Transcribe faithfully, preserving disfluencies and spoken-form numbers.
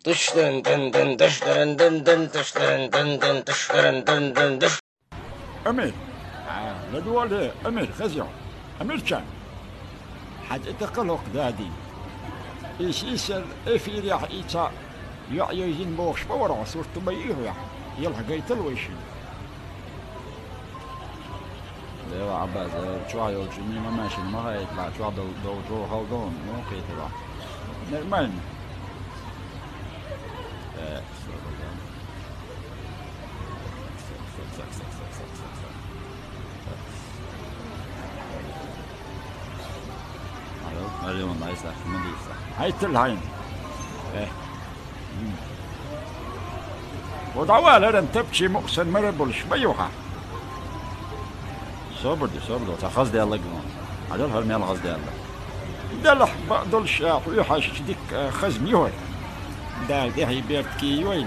Dış dın dın dın, dış dırın dın dın, dış dırın dın dın, dış dırın dın dın, dış. Emir. Ha, ne duvardı? Emir, kızım. Emir can. Hadi ete kalok dadi. İş işler efir ya ita. Ya ya yin boş bavara surtu bayır ya. Yıl gaytal ve işin. Deva Abbas, e, çuha yolcu mima maşin ma hayt la çuha do do do haldon no kete la. Normal. E, Alo, alo, nice, mı diyorsa. Hayt el hayn. E. Vodawaleren tepçi muhsen mere buluş bayuha. Sabırdı, sabırdı. Ta xaz de Allah gülüm. Adal har mel xaz de Allah. Dalah ba dol şa uyu haş dik xaz mi hoy. Dal de hi bert ki yoy.